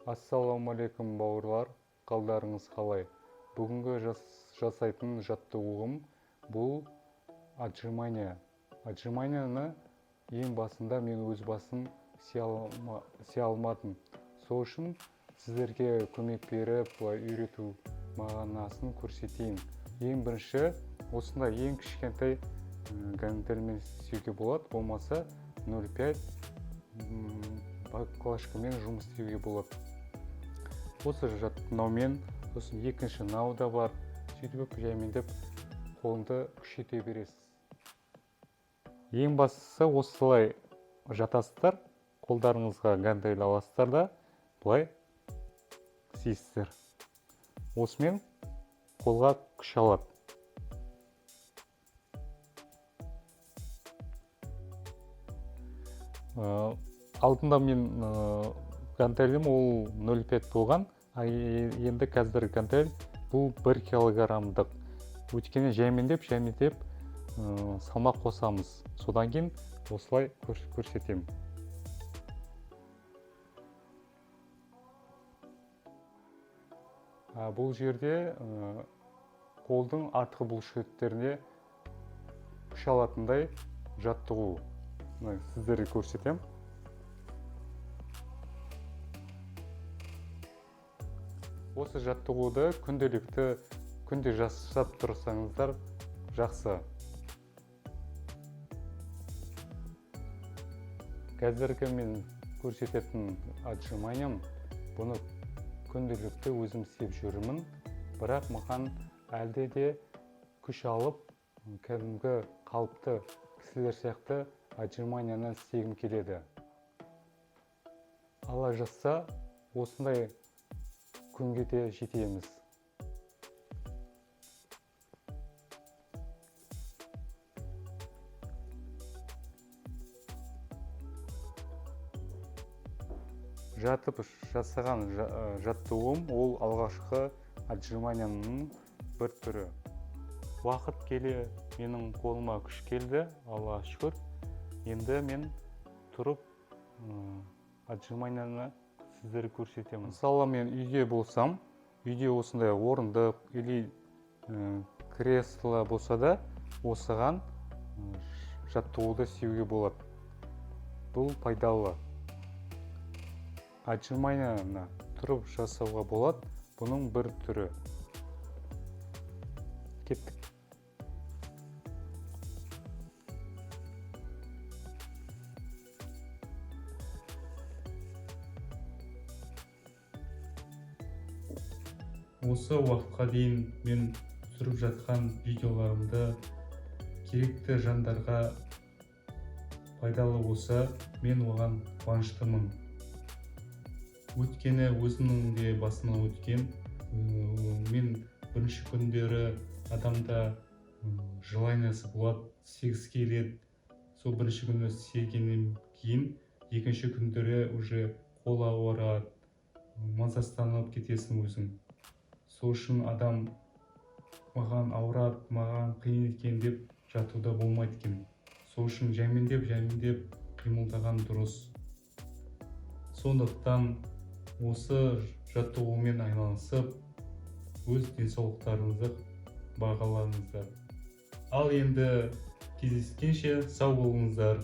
Ассалаумағалейкум, бауырлар, қалдарыңыз қалай? Бүгінгі жасайтын жаттығуым бұл отжимания. Отжиманияны ең басында мен өз басым істей алмадым. Сол үшін сіздерге көмек беріп, былай үйрету мағынасын көрсетейін. Ең бірінші осындай ең кішкентай гантельмен істеуге болады, болмаса 0,5 баклажкамен жұмыс істеуге болады. Осы мынаумен, сосын екінші мынау да бар. Сөйтіп жаймендеп қолыңды күшейте бересіз. Ең бастысы, осылай жатасыздар, қолдарыңызға гантель аласыздар да, былай істейсіздер. Осымен қолға күш алады. Алдында мен гантелім ол 0,5 болған, а енді қазір гантель бұл 1 килограммдық. Өйткені жаймендеп жаймендеп салмақ қосамыз. Содан кейін осылай көрсетемін. Бұл жерде қолдың артқы бұлшықеттеріне күш алатындай жаттығу. Мына сіздерге көрсетемін. Осы жаттығуды күнделікті күнде жасап тұрсаңыздар жақсы. Қазіргі мен көрсететін отжиманиям, бұны күнделікті өзім істеп жүрмін, бірақ маған әлде де күш алып, кәдімгі қалыпты кісілер сияқты отжиманияны істегім келеді. Алла жазса, осындай күнге де жетеміз. Жатып жасаған жаттығуым ол алғашқы отжиманияның бір түрі. Уақыт келе менің қолыма күш келді, Аллаға шүкір. Енді мен тұрып отжиманияны сіздерге көрсетемін. Мысалы, мен үйде болсам, үйде осындай орындық или кресло болса да, осыған жаттығуды істеуге болады. Бұл пайдалы. Отжиманияны тұрып жасауға болады, бұның бір түрі. Кеттік. Осы уақытқа дейін мен түсіріп жатқан видеоларымды керекті жандарға пайдалы болса, мен оған қуаныштымын. Өйткені өзімнің де басымнан өткен, мен бірінші күндері адамда желаниясы болады, істегісі келеді. Сол бірінші күні істегеннен кейін екінші күндері уже қол ауырады, мазасызданып кетесің өзің. Сол үшін адам маған ауырады, маған қиын екен деп жатуда болмайды екен. Сол үшін жаймендеп жаймендеп қимылдаған дұрыс. Сондықтан осы жаттығумен айналысып, өз денсаулықтарыңызды бағалаңыздар. Ал енді кездескенше сау болыңыздар.